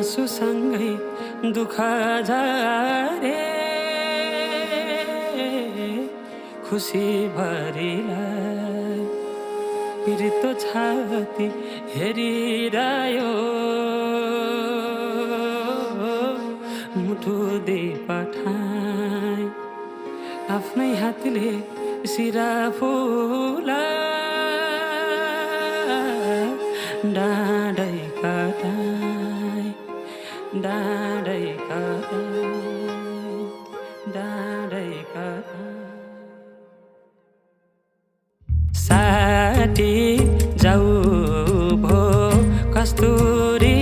आँसुसँगै दुःख झरे खुसी भरिलाई पिरितो छाती हेरिरह्यो मुटु दे पठाए आफ्नै हातले सिरा फुला डाँडै कटाए डाँडै कटाए डाँडै कटाए साटी जाऊ भो कस्तुरी